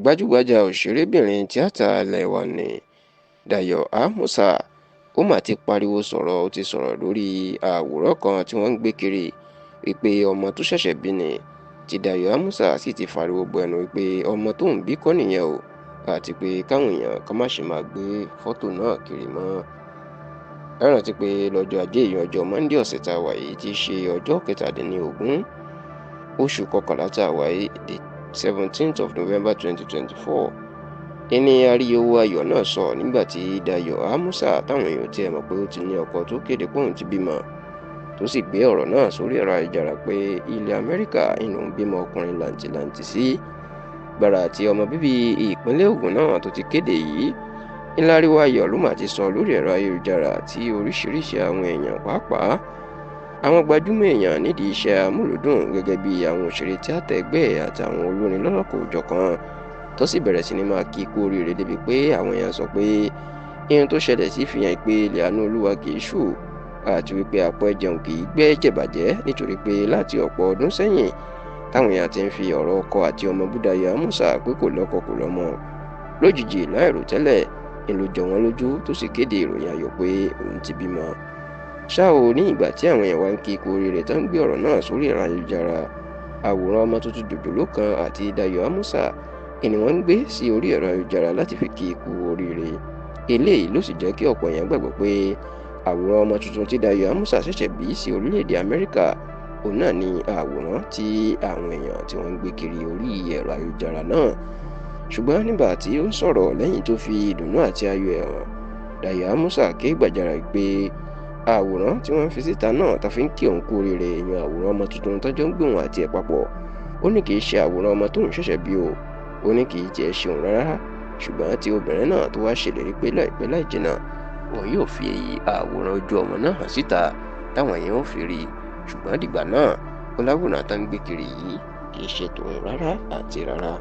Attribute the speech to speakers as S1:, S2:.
S1: Gbajúgbajà òṣèrébìnrin tíátà ilé wa ní Dayọ̀ Amusa, ó mà ti pariwo sọ̀rọ̀. Ó ti sọ̀rọ̀ lórí àwòrán kan tí wọ́n ń gbé kiri wípé ọmọ tó ṣẹ̀ṣẹ̀ bí ni, tí Dayọ̀ Amusa sì ti fariwo bọ ẹnu wípé ọmọ tó ń bí kọ́ nìyẹn o, àti pé káwọn èèyàn kan má ṣe máa gbé fọ́tò náà kiri mọ́. Ẹ rántí pé lọ́jọ́ Ajé, ìyẹn ọjọ́ Monday ọ̀sẹ̀ tá a wà yìí, tí í ṣe ọjọ́ 17 oṣù kọkànlá tá a wà yìí, the 17th of November 2024, ẹni ariwo ayọ̀ náà sọ nígbà tí Dayọ̀ Amusa, táwọn èèyàn tiẹ̀ mọ̀ pé ó ti ní ọkọ, tó kéde pé òun ti bímọ, tó sì gbé ọ̀rọ̀ náà sórí ẹ̀rọ ayélujára pé ilẹ̀ Amẹ́ríkà inú ń bímọ ọkùnrin làǹtìlanti sí. Gbàrà àti ọmọ bíbí ìpínlẹ̀ Ògùn náà tó ti kéde yìí, ńláríwá ayọ̀ ló mà ti sọ lórí ẹ̀rọ ayélujára, tí oríṣiríṣi àwọn èèyàn, pàápàá àwọn gbajúmọ̀ èèyàn nídìí iṣẹ́ amúlùúdùn gẹ́gẹ́ bí àwọn òṣèré tíátà ẹgbẹ́ àtàwọn olórin lọ́lọ́kan-ò-jọ̀kan, tó sì bẹ̀rẹ̀ sí ní máa kí kú oríire, débi pé àwọn èèyàn sọ pé ihun tó ṣẹlẹ̀ sí fi hàn pé ilẹ̀ àánú Olúwa kì í ṣù, àti wípé àpò ẹ̀jẹun kì í gbẹ́ jẹ̀bàjẹ́, nítorí pé láti ọ̀pọ̀ ọdún sẹ́yìn táwọn èèyàn ti ń fi ọ̀rọ̀ ọkọ àti ọmọ bú Dayọ̀ Amusa pé kò lọ́kọ, kò lọ́mọ. Lójijì, láìròtẹ́lẹ̀, ń ló jọ wọ́n lójú tó sì kéde ìròyìn ayọ̀ pé òun ti bímọ. Ṣá o, ní ìgbà tí àwọn èèyàn wá ń kí ikú oríire tó ń gbé ọ̀rọ̀ náà sórí ẹ̀rọ ayélujára, àwòrán ọmọ tuntun jòjòló kan àti Dayọ̀ Amusa ni wọ́n ń gbé sí orí ẹ̀rọ ayélujára láti fi kí ikú oríire. Eléyìí ló sì jẹ́ kí ọ̀pọ̀ èèyàn gbàgbọ́ pé àwòrán ọmọ tuntun tí Dayọ̀ Amusa ṣẹ̀ṣẹ̀ bí sí orílẹ̀-èdè Amẹ́ríkà, òun náà ni àwòrán tí àwọn èèyàn tí wọ́n ń gbé kiri orí ẹ̀rọ ayélujára náà. Ṣùgbọ́n nígbà tí ó ń sọ̀rọ̀ lẹ́yìn tó fi ìdùnnú àti ayọ̀ ẹ̀ hàn, Dayọ̀ Amusa ké gbàjarè pé àwòrán tí wọ́n fi síta náà tá fi ń kí òun kú oríire, ìyẹn àwòrán ọmọ tuntun tọ́jọ́ ń gbé òun àti ẹ̀ papọ̀, ó ní kì í ṣe àwòrán ọmọ tóun ṣẹ̀ṣẹ̀ bí o. Ó ní kì í tiẹ̀ ṣe òun rárá, ṣùgbọ́n tí obìnrin náà tó wá ṣèlérí pé láìpẹ́ láì jìnnà, òun yóò fi àwòrán ojú ọmọ náà hàn síta táwọn èèyàn ó fi rí i. Ṣùgbọ́n dìgbà náà, ó láwòrán tó ń gbé kiri yìí kì í ṣe tòun rárá àti rárá.